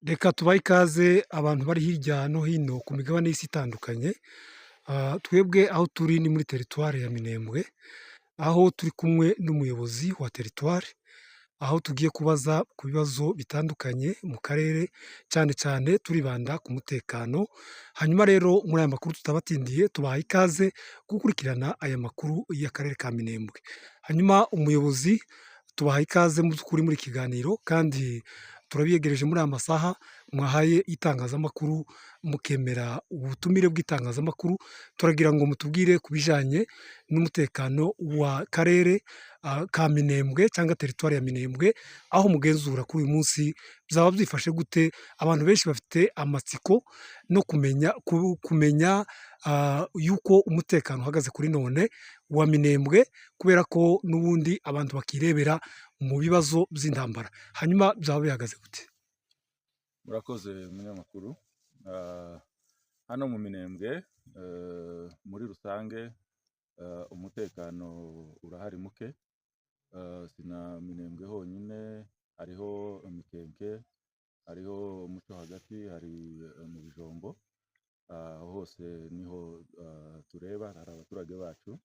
Reka tubahe ikaze abantu bari hirya no hino ku migabane y'isi itandukanye. Twebwe aho turi ni muri teritwari ya Minembwe, aho turi kumwe n'umuyobozi wa teritwari, aho tugiye kubaza ku bibazo bitandukanye mu karere, cyane cyane turibanda ku mutekano. Hanyuma rero muri aya makuru tutabatindiye, tubahaye ikaze gukurikirana aya makuru y'akarere ka Minembwe. Hanyuma umuyobozi, tubahaye ikaze mu by'ukuri muri iki kiganiro, kandi turabiyegereje muri aya masaha mwahaye itangazamakuru, mukemera ubutumire bw'itangazamakuru. Turagira ngo mutubwire ku bijyanye n'umutekano wa karere ka Minembwe cyangwa teritwari ya Minembwe, aho mugenzura kuri uyu munsi byaba byifashe gute? Abantu benshi bafite amatsiko no kumenya yuko umutekano uhagaze kuri none wa Minembwe, kubera ko n'ubundi abantu bakirebera mu bibazo by'intambara. Hanyuma byaba bihagaze gute? Murakoze, munyamakuru. Hano mu Minembwe muri rusange umutekano urahari muke. Si na Minembwe honyine, hariho Mikenke, hariho Muco hagati, hari mu Bijombo. Aho hose niho tureba hari abaturage bacu.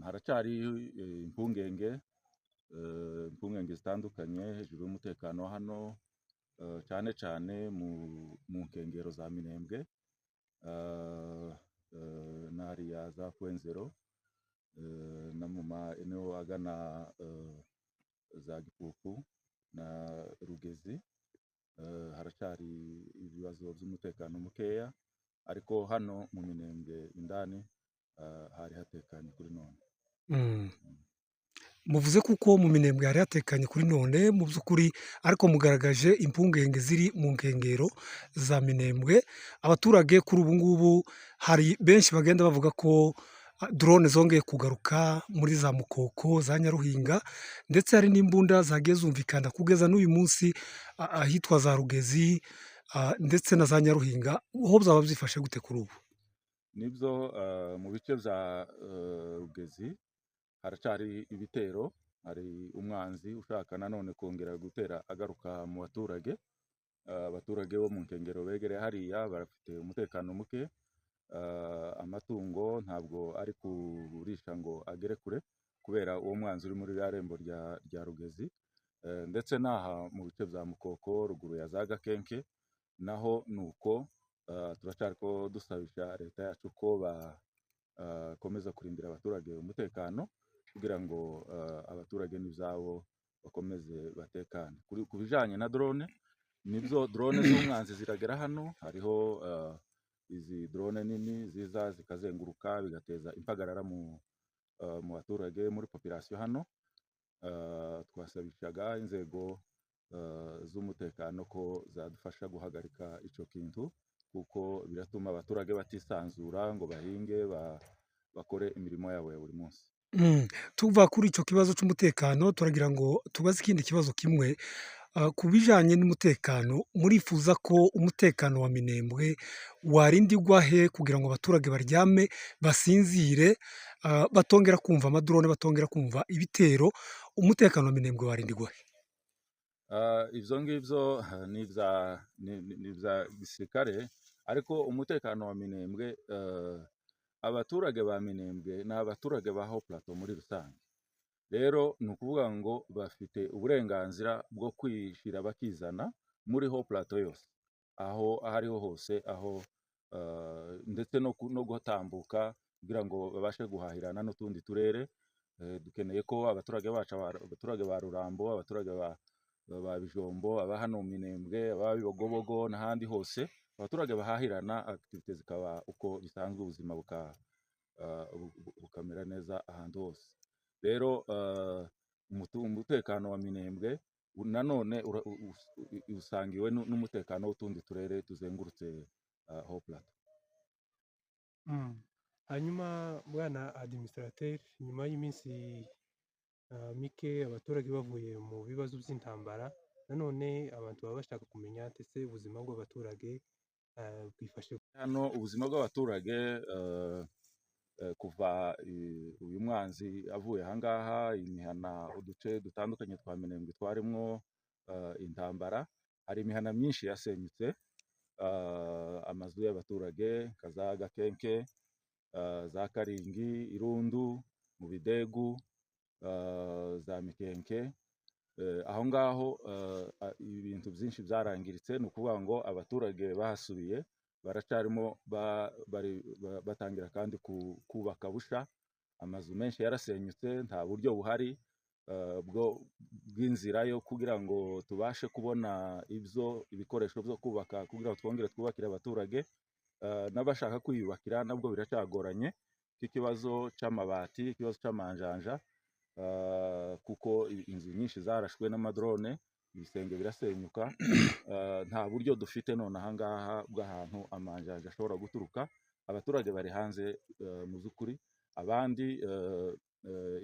Haracyari impungenge zitandukanye hejuru y'umutekano wa hano, cyane cyane mu nkengero za Minembwe n'hariya za Kwenzero no mu maeneo agana za Gipupu na Rugezi. Haracyari ibibazo by'umutekano mukeya, ariko hano mu Minembwe indani hari hatekanye kuri none. Muvuze kuko mu Minembwe hari hatekanye kuri none mu by'ukuri, ariko mugaragaje impungenge ziri mu nkengero za Minembwe. Abaturage kuri ubu ngubu hari benshi bagenda bavuga ko drone zongeye kugaruka muri za Mukoko, za Nyaruhinga, ndetse hari n'imbunda zagiye zumvikana kugeza n'uyu munsi ahitwa za Rugezi ndetse na za Nyaruhinga. Ho byaba byifashe gute kuri ubu? Nibyo, mu bice bya Rugezi haracyari ibitero, hari umwanzi ushaka nanone kongera gutera agaruka mu baturage. Abaturage bo mu nkengero begereye hariya bafite umutekano muke. Amatungo ntabwo ari kurisha ngo agere kure kubera uwo mwanzi uri muri ririya rembo rya Rugezi. Ndetse n'aha mu bice bya Mukoko, ruguru ya za Gakenke, naho ni uko. Turacyari ko dusabisha leta yacu ko bakomeza kurindira abaturage umutekano kugira ngo abaturage n'ibyabo bakomeze batekane. Ku bijyanye na drone, nibyo, drone z'umwanzi ziragera hano. Hariho izi drone nini ziza zikazenguruka, bigateza impagarara mu baturage, muri population hano. Twasabishaga inzego z'umutekano ko zadufasha guhagarika icyo kintu, kuko biratuma abaturage batisanzura ngo bahinge, bakore imirimo yabo ya buri munsi. Tuva kuri icyo kibazo cy'umutekano, turagira ngo tubaze ikindi kibazo kimwe. Ku bijyanye n'umutekano, murifuza ko umutekano wa Minembwe warindirwa he kugira ngo abaturage baryame basinzire, batongera kumva amadrone, batongera kumva ibitero? Umutekano wa Minembwe warindirwa he? Ibyo ngibyo ni ibya gisirikare, ariko umutekano wa Minembwe, abaturage ba Minembwe ni abaturage ba Haut Plateau muri rusange. Rero ni ukuvuga ngo bafite uburenganzira bwo kwishyira bakizana muri Haut Plateau yose, aho aho ariho hose, aho ndetse no gutambuka kugira ngo babashe guhahirana n'utundi turere. Dukeneye ko abaturage bacu, abaturage ba Rurambo, abaturage ba Bijombo, aba hano mu Minembwe, aba Bibogobogo n'ahandi hose, abaturage bahahirana, activités zikaba uko bisanzwe, ubuzima bukamera neza ahantu hose. Rero umutekano wa Minembwe nanone usangiwe n'umutekano w'utundi turere tuzengurutse Haut Plateau. Hanyuma bwana administrateur, nyuma y'iminsi mike abaturage bavuye mu bibazo by'intambara, nanone abantu baba bashaka kumenya ndetse ubuzima bw'abaturage bwifashe. Hano ubuzima bw'abaturage, kuva uyu mwanzi avuye ahangaha, imihana, uduce dutandukanye twa Minembwe twarimwo intambara, Hari imihana myinshi yasenyutse, amazu y'abaturage nka za Gakenke, za Karingi, Irundu, mu Bidegu, za Mikenke. Aho ngaho ibintu byinshi byarangiritse. Ni ukuvuga ngo abaturage bahasubiye baracarimo batangira kandi kubaka busha. Amazu menshi yarasenyutse, nta buryo buhari bwo bw'inzira yo kugira ngo tubashe kubona ibyo ibikoresho byo kubaka kugira ngo twongere twubakire abaturage. N'abashaka kwiyubakira nabwo biracyagoranye, nk'ikibazo cy'amabati, ikibazo cy'amanjanja, kuko inzu nyinshi zarashwe n'amadrone, ibisenge birasenyuka. Nta buryo dufite none aha ngaha bw'ahantu amanjanja ashobora guturuka. Abaturage bari hanze mu by'ukuri, abandi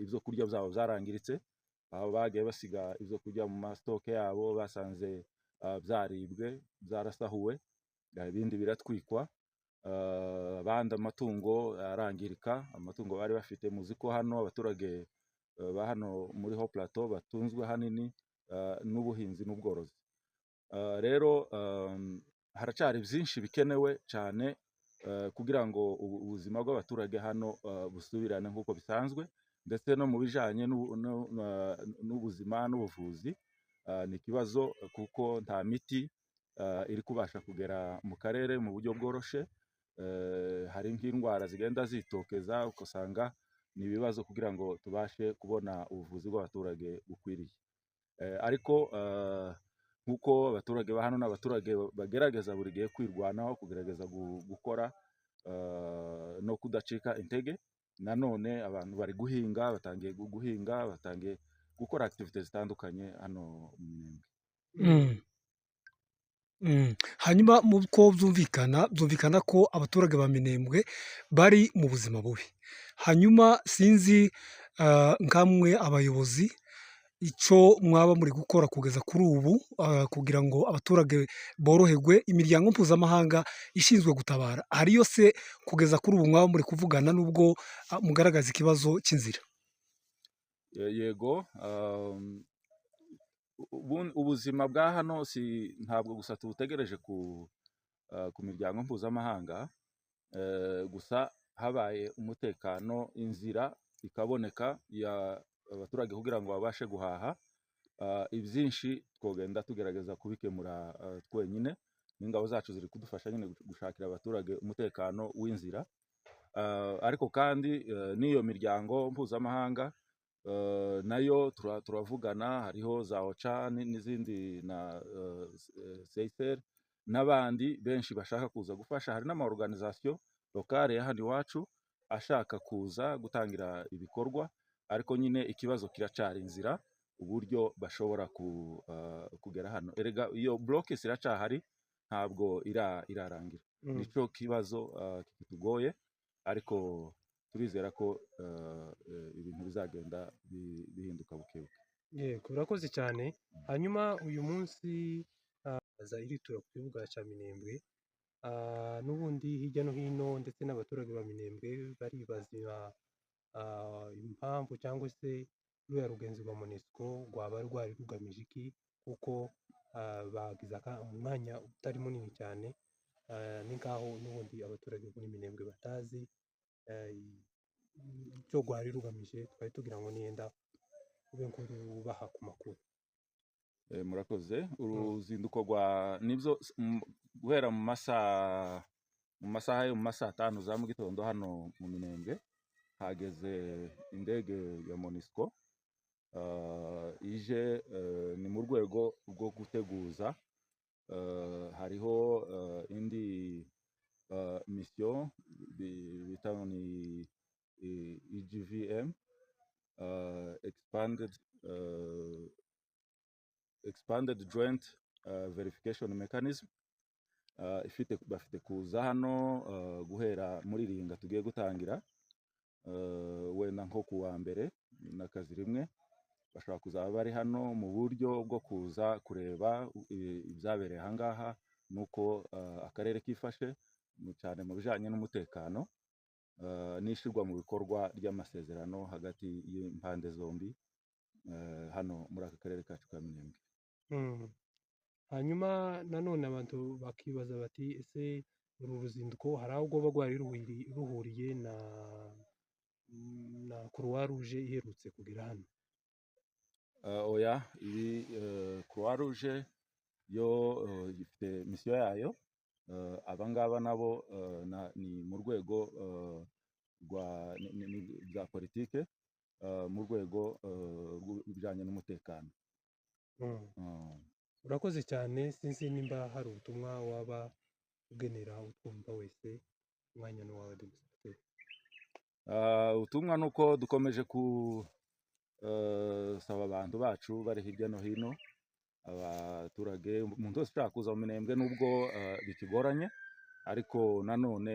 ibyo kurya byabo byarangiritse, aho bagiye basiga ibyo kurya mu masitoke yabo basanze byaribwe, byarasahuwe, ibindi biratwikwa. Abandi amatungo arangirika, amatungo bari bafite. Muzi ko hano abaturage ba hano muri Haut Plateau batunzwe hanini n'ubuhinzi n'ubworozi. Rero haracyari byinshi bikenewe cyane kugira ngo ubuzima bw'abaturage hano busubirane nk'uko bisanzwe, ndetse no mu bijyanye n'ubuzima n'ubuvuzi ni ikibazo, kuko nta miti iri kubasha kugera mu karere mu buryo bworoshe. Hari nk'indwara zigenda zitokeza, ugasanga ni ibibazo kugira ngo tubashe kubona ubuvuzi bw'abaturage bukwiriye. Ariko nk'uko abaturage ba hano n'abaturage bagerageza buri gihe kwirwanaho, kugerageza gukora no kudacika intege, nanone abantu bari guhinga, batangiye guhinga, batangiye gukora activités zitandukanye hano mu Minembwe. Hanyuma ko byumvikana ko abaturage ba Minembwe bari mu buzima bubi. Hanyuma sinzi nkamwe abayobozi icyo mwaba muri gukora kugeza kuri ubu kugira ngo abaturage boroherwe. Imiryango mpuzamahanga ishinzwe gutabara hariyo se kugeza kuri ubu mwaba muri kuvugana, nubwo mugaragaza ikibazo cy'inzira? Yego, ubuzima bwa hano si ntabwo gusa tubutegereje ku miryango mpuzamahanga gusa. Habaye umutekano, inzira ikaboneka ya abaturage kugira ngo babashe guhaha, ibyinshi twogenda tugerageza kubikemura twenyine, n'ingabo zacu ziri kudufasha nyine gushakira abaturage umutekano w'inzira. Ariko kandi n'iyo miryango mpuzamahanga nayo turavugana, hariho za OCHA n'izindi na CICR n'abandi benshi bashaka kuza gufasha. Hari n'ama organisation locale ya hano iwacu ashaka kuza gutangira ibikorwa, ariko nyine ikibazo kiracari inzira, uburyo bashobora kugera hano. Erega iyo blocus iracahari, ntabwo irarangira. Nico kibazo kitugoye, ariko turizera ko ibintu bizagenda bihinduka buke buke. Yego, urakoze cyane. Hanyuma uyu munsi aza iritura ku kibuga cya Minembwe. N'ubundi hirya no hino ndetse n'abaturage ba Minembwe baribaza impamvu cyangwa se ruriya rugenzi rwa MONUSCO rwaba rwari rugamije iki, kuko bagize umwanya utari munini cyane, ni nkaho n'ubundi abaturage muri Minembwe batazi icyo rwari rugamije. Twari tugira ngo niyenda ube nk'urubaha ku makuru. Murakoze. Uruzinduko rwa nibyo guhera mu masaha yo mu masaha 5 za mu gitondo hano mu Minembwe hageze indege ya MONUSCO ije ni mu rwego rwo guteguza. Hariho indi mission bita ngo ni EGVM, expanded joint verification mechanism, ifite bafite kuza hano guhera muri ringa tugiye gutangira, wenda nko ku wa mbere n'akazi rimwe bashobora kuzaba bari hano mu buryo bwo kuza kureba ibyabereye ahangaha n'uko akarere kifashe cyane mu bijyanye n'umutekano n'ishyirwa mu bikorwa ry'amasezerano hagati y'impande zombi hano muri aka karere kacu ka Minembwe. Hanyuma nanone abantu bakibaza bati ese uru ruzinduko hari aho rwoba rwari ruhuriye na Croix Rouge iherutse kugera hano? Oya, ibi Croix Rouge yo ifite mission yayo. Aba ngaba nabo ni mu rwego rwa ni bya politike, mu rwego rw'ibijyanye n'umutekano. Urakoze cyane. Sinzi nimba hari ubutumwa waba ugenera utwumva wese. Umwanya ni uwawe, administrateur. Ubutumwa ni uko dukomeje gusaba abantu bacu bari hirya no hino, abaturage, umuntu wese ushaka kuza mu Minembwe, nubwo bikigoranye, ariko nanone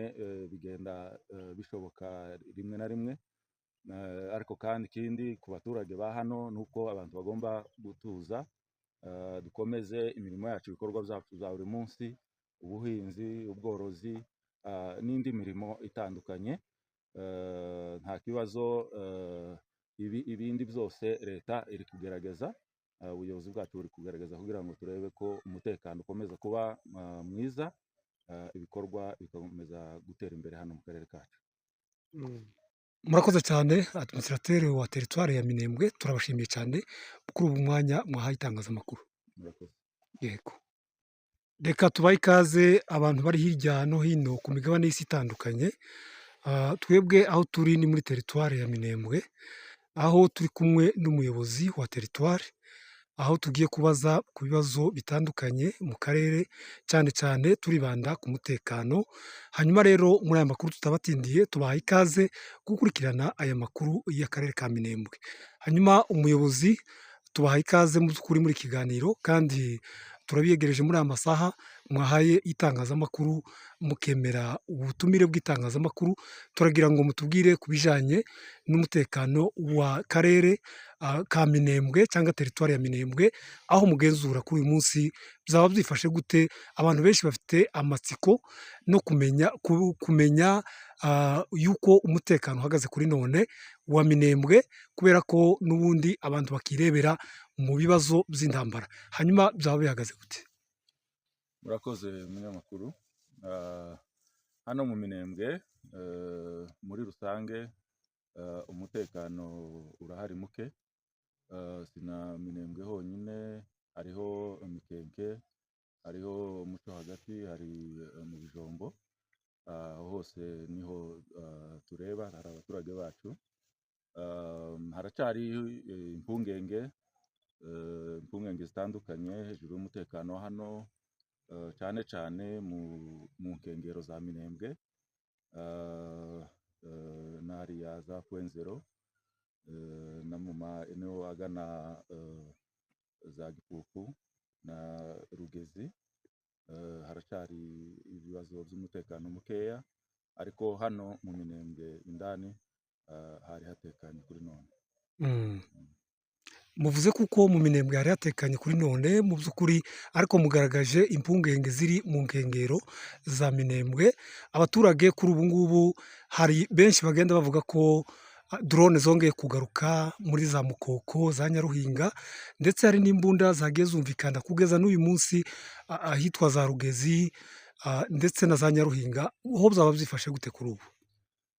bigenda bishoboka rimwe na rimwe. Ariko kandi ikindi ku baturage ba hano ni uko abantu bagomba gutuza, dukomeze imirimo yacu, ibikorwa byacu bya buri munsi, ubuhinzi, ubworozi n'indi mirimo itandukanye. Nta kibazo, ibindi byose leta iri kugerageza, ubuyobozi bwacu buri kugerageza kugira ngo turebe ko umutekano ukomeza kuba mwiza, ibikorwa bigakomeza gutera imbere hano mu karere kacu. Murakoze cyane, administrateur wa teritwari ya Minembwe. Turabashimiye cyane kuri ubu mwanya mwahaye itangazamakuru. Murakoze. Yego, reka tubahe ikaze abantu bari hirya no hino ku migabane y'isi itandukanye. Twebwe aho turi ni muri teritwari ya Minembwe, aho turi kumwe n'umuyobozi wa teritwari, aho tugiye kubaza ku bibazo bitandukanye mu karere, cyane cyane turibanda ku mutekano. Hanyuma rero muri aya makuru tutabatindiye, tubahaye ikaze gukurikirana aya makuru y'akarere ka Minembwe. Hanyuma umuyobozi, tubahaye ikaze mu by'ukuri muri iki kiganiro, kandi turabiyegereje muri aya masaha mwahaye itangazamakuru, mukemera ubutumire bw'itangazamakuru. Turagira ngo mutubwire ku bijyanye n'umutekano wa karere ka Minembwe cyangwa teritwari ya Minembwe, aho mugenzura kuri uyu munsi byaba byifashe gute? Abantu benshi bafite amatsiko no kumenya yuko umutekano uhagaze kuri none wa Minembwe, kubera ko n'ubundi abantu bakirebera mu bibazo by'intambara. Hanyuma byaba bihagaze gute? Murakoze, munyamakuru. Hano mu Minembwe muri rusange umutekano urahari muke. Si na Minembwe honyine, hariho Mikenke, hariho Muco hagati, hari mu Bijombo. Aho hose niho tureba hari abaturage bacu. Haracyari impungenge zitandukanye hejuru y'umutekano hano, cyane cyane mu nkengero za Minembwe n'hariya za Point Zéro no mu maeneo agana za Gipupu na Rugezi. Haracyari ibibazo by'umutekano mukeya, ariko hano mu Minembwe indani hari hatekanye kuri none. Muvuze kuko mu Minembwe hari hatekanye kuri none mu by'ukuri, ariko mugaragaje impungenge ziri mu nkengero za Minembwe. Abaturage kuri ubu ngubu hari benshi bagenda bavuga ko drone zongeye kugaruka muri za Mukoko, za Nyaruhinga, ndetse hari n'imbunda zagiye zumvikana kugeza n'uyu munsi ahitwa za Rugezi ndetse na za Nyaruhinga. Ho byaba byifashe gute kuri ubu?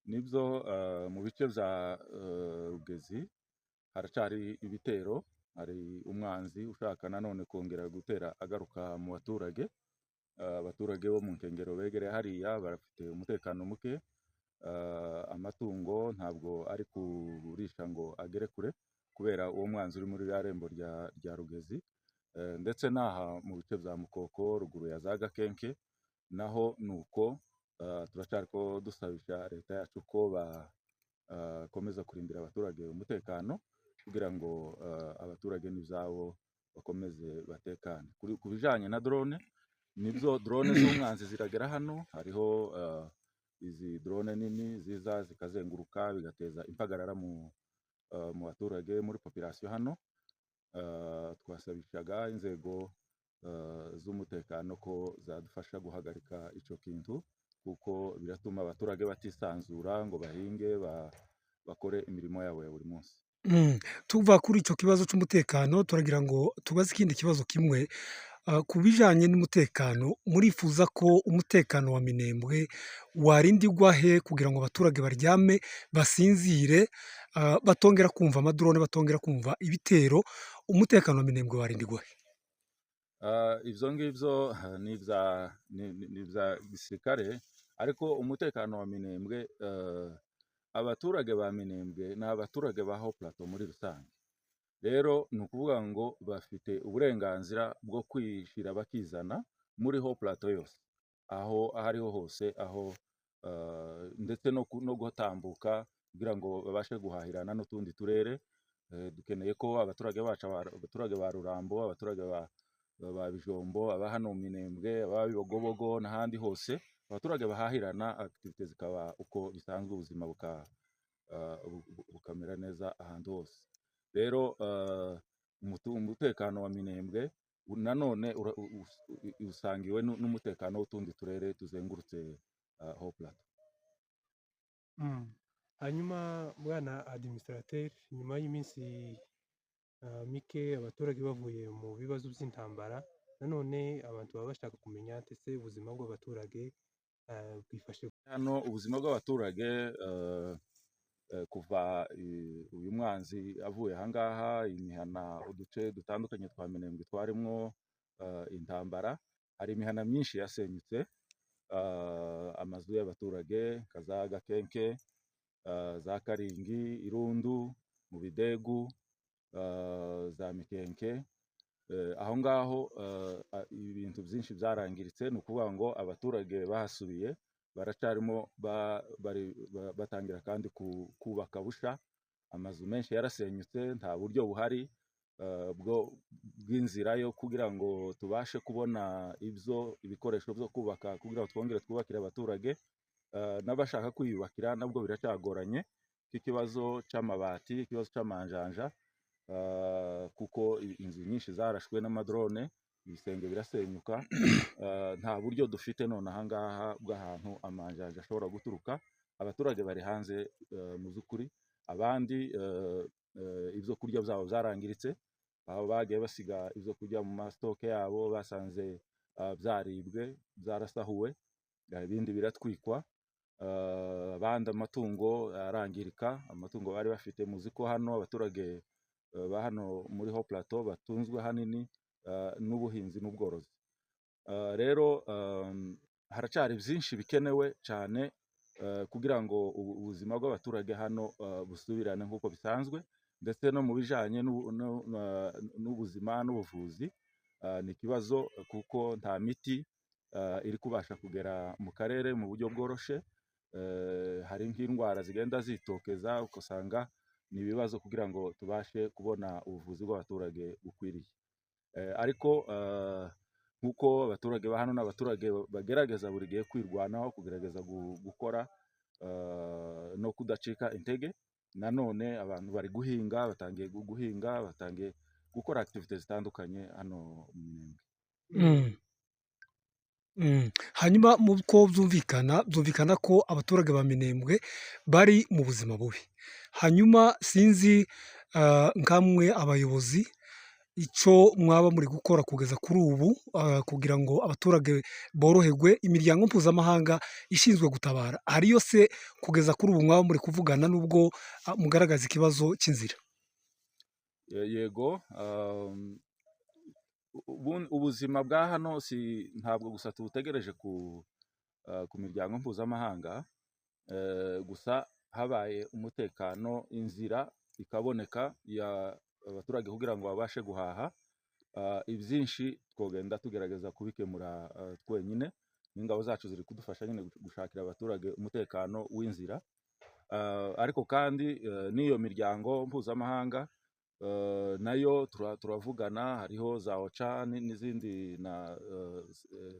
Nibyo, mu bice bya Rugezi haracyari ibitero, hari umwanzi ushaka nanone kongera gutera agaruka mu baturage. Abaturage bo mu nkengero begereye hariya bafite umutekano muke. Amatungo ntabwo ari kurisha ngo agere kure kubera uwo mwanzi uri muri ririya rembo rya Rugezi. Ndetse n'aha mu bice bya Mukoko, ruguru ya za Gakenke, naho ni uko. Turacyari ko dusabisha leta yacu ko bakomeza kurindira abaturage umutekano kugira ngo abaturage n'ibyabo bakomeze batekane. Ku bijyanye na drone, nibyo, drone z'umwanzi ziragera hano. Hariho izi drone nini ziza zikazenguruka, bigateza impagarara mu baturage, muri population hano. Twasabishaga inzego z'umutekano ko zadufasha guhagarika icyo kintu, kuko biratuma abaturage batisanzura ngo bahinge, bakore imirimo yabo ya buri munsi. Tuva kuri icyo kibazo cy'umutekano, turagira ngo tubaze ikindi kibazo kimwe. Ku bijyanye n'umutekano, murifuza ko umutekano wa Minembwe warindirwa he kugira ngo abaturage baryame basinzire, batongera kumva amadrone, batongera kumva ibitero, umutekano wa Minembwe warindirwa he? Ibyo ngibyo ni ibya gisirikare, ariko umutekano wa Minembwe, abaturage ba Minembwe ni abaturage ba Haut Plateau muri rusange. Rero ni ukuvuga ngo bafite uburenganzira bwo kwishyira bakizana muri Haut Plateau yose, aho aho ariho hose, aho ndetse no gutambuka kugira ngo babashe guhahirana n'utundi turere. Dukeneye ko abaturage bacu, abaturage ba Rurambo, abaturage ba Bijombo, aba hano mu Minembwe, aba Bibogobogo n'ahandi hose, abaturage bahahirana, activités zikaba uko bisanzwe, ubuzima bukamera neza ahantu hose. Rero umutekano wa Minembwe nanone usangiwe n'umutekano w'utundi turere tuzengurutse Haut Plateau. Hanyuma bwana administrateur, nyuma y'iminsi mike abaturage bavuye mu bibazo by'intambara, nanone abantu baba bashaka kumenya ndetse ubuzima bw'abaturage bwifashe. Hano ubuzima bw'abaturage, kuva uyu mwanzi avuye ahangaha, imihana, uduce dutandukanye twa Minembwe twarimwo intambara, hari imihana myinshi yasenyutse, amazu y'abaturage nka za Gakenke, za Karingi, Irundu, mu Bidegu, za Mikenke. Aho ngaho ibintu byinshi byarangiritse. Ni ukuvuga ngo abaturage bahasubiye baracarimo batangira kandi kubaka busha. Amazu menshi yarasenyutse, nta buryo buhari bwo bw'inzira yo kugira ngo tubashe kubona ibyo ibikoresho byo kubaka kugira ngo twongere twubakire abaturage. N'abashaka kwiyubakira nabwo biracyagoranye, k'ikibazo c'amabati, ikibazo c'amanjanja, kuko inzu nyinshi zarashwe n'amadrone, ibisenge birasenyuka. Nta buryo dufite none ahangaha bw'ahantu amanjanja ashobora guturuka. Abaturage bari hanze mu by'ukuri. Abandi ibyo kurya byabo byarangiritse, aho bagiye basiga ibyo kurya mu masitoke yabo basanze byaribwe, byarasahuwe, ibindi biratwikwa. Abandi amatungo arangirika, amatungo bari bafite. Muzi ko hano abaturage ba hano muri Haut Plateau batunzwe hanini n'ubuhinzi n'ubworozi. Rero haracyari byinshi bikenewe cyane kugira ngo ubuzima bw'abaturage hano busubirane nk'uko bisanzwe, ndetse no mu bijanye n'ubuzima n'ubuvuzi ni ikibazo, kuko nta miti iri kubasha kugera mu karere mu buryo bworoshe. Hari nk'indwara zigenda zitokeza, ugasanga ni ibibazo kugira ngo tubashe kubona ubuvuzi bw'abaturage bukwiriye. Ariko nk'uko abaturage ba hano n'abaturage bagerageza buri gihe kwirwanaho, kugerageza gukora no kudacika intege, nanone abantu bari guhinga, batangiye guhinga, batangiye gukora activités zitandukanye hano mu Minembwe. Hanyuma mu ko byumvikana ko abaturage ba Minembwe bari mu buzima bubi. Hanyuma sinzi nkamwe abayobozi icyo mwaba muri gukora kugeza kuri ubu kugira ngo abaturage boroherwe. Imiryango mpuzamahanga ishinzwe gutabara hariyo se kugeza kuri ubu mwaba muri kuvugana, nubwo mugaragaza ikibazo cy'inzira? Yego, ubuzima bwa hano si ntabwo gusa tubutegereje ku miryango mpuzamahanga gusa. Habaye umutekano, inzira ikaboneka ya abaturage kugira ngo babashe guhaha, ibyinshi twogenda tugerageza kubikemura twenyine, n'ingabo zacu ziri kudufasha nyine gushakira abaturage umutekano w'inzira. Ariko kandi n'iyo miryango mpuzamahanga nayo turavugana, hariho za OCHA n'izindi na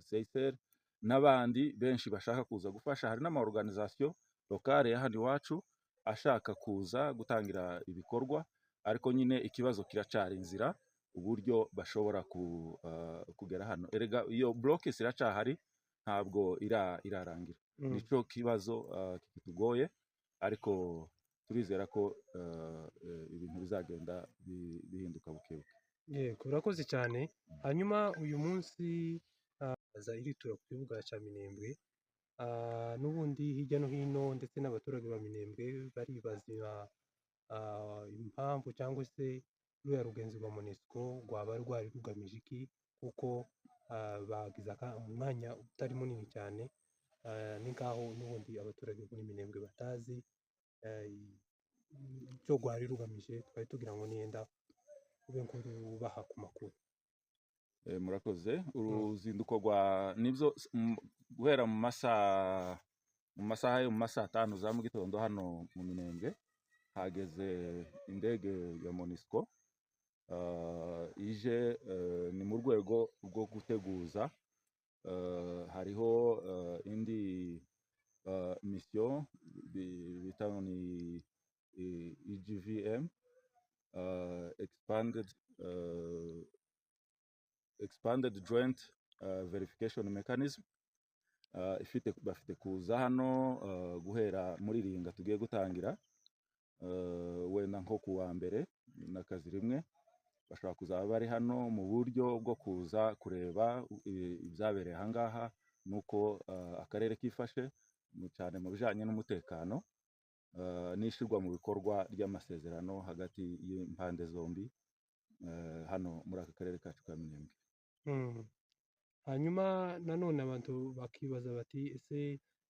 CICR n'abandi benshi bashaka kuza gufasha. Hari n'ama organisation locale ya hano iwacu ashaka kuza gutangira ibikorwa, ariko nyine ikibazo kiracari inzira, uburyo bashobora kugera hano. Erega iyo blocus iracahari, ntabwo irarangira. Nico kibazo kitugoye, ariko turizera ko ibintu bizagenda bihinduka buke buke. Yego, urakoze cyane. Hanyuma uyu munsi za iritura ku kibuga cya Minembwe, n'ubundi hirya no hino ndetse n'abaturage ba Minembwe baribaza impamvu cyangwa se ruriya rugenzi rwa MONUSCO rwaba rwari rugamije iki, kuko bagize umwanya utari munini cyane, ni nkaho n'ubundi abaturage muri Minembwe batazi icyo rwari rugamije. Twari tugira ngo niyenda ube nk'ubaha ku makuru. Murakoze. Uruzinduko rwa nibyo guhera mu masaha yo mu masaha 5 za mu gitondo hano mu Minembwe hageze indege ya MONUSCO ije ni mu rwego rwo guteguza. Hariho indi mission bita ngo ni EGVM, expanded joint verification mechanism, ifite bafite kuza hano guhera muri ringa tugiye gutangira, wenda nko ku wa mbere n'akazi rimwe bashobora kuzaba bari hano mu buryo bwo kuza kureba ibyabereye ahangaha n'uko akarere kifashe cyane mu bijyanye n'umutekano n'ishyirwa mu bikorwa ry'amasezerano hagati y'impande zombi hano muri aka karere kacu ka Minembwe. Hanyuma nanone abantu bakibaza bati: "Ese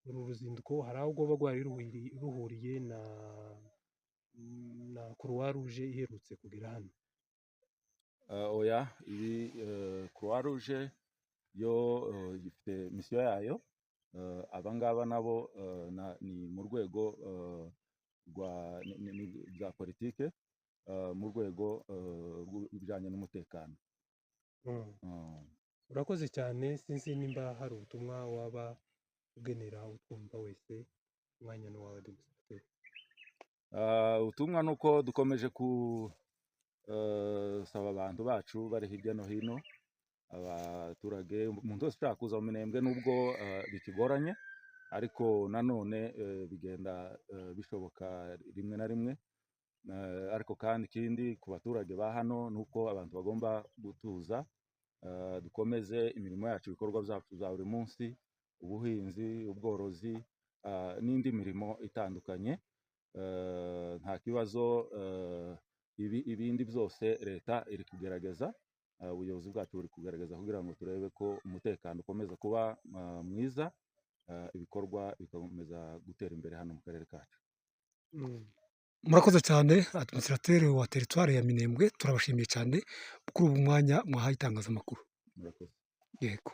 uru ruzinduko hari aho rwoba rwari ruhuriye na Croix Rouge iherutse kugera hano?" Oya, ibi Croix Rouge yo ifite mission yayo. Aba ngaba nabo ni mu rwego rwa ni bya politike, mu rwego rw'ibijyanye n'umutekano. Urakoze cyane. Sinzi nimba hari ubutumwa waba ugenera utwumva wese. Umwanya ni uwawe, administrateur. Ubutumwa ni uko dukomeje gusaba abantu bacu bari hirya no hino, abaturage, umuntu wese ushaka kuza mu Minembwe, nubwo bikigoranye, ariko nanone bigenda bishoboka rimwe na rimwe. Ariko kandi ikindi ku baturage ba hano ni uko abantu bagomba gutuza, dukomeze imirimo yacu, ibikorwa byacu bya buri munsi, ubuhinzi, ubworozi n'indi mirimo itandukanye. Nta kibazo, ibindi byose leta iri kugerageza, ubuyobozi bwacu buri kugerageza kugira ngo turebe ko umutekano ukomeza kuba mwiza, ibikorwa bigakomeza gutera imbere hano mu karere kacu. Murakoze cyane, administrateur wa teritwari ya Minembwe. Turabashimiye cyane kuri ubu mwanya mwahaye itangazamakuru. Murakoze. Yego.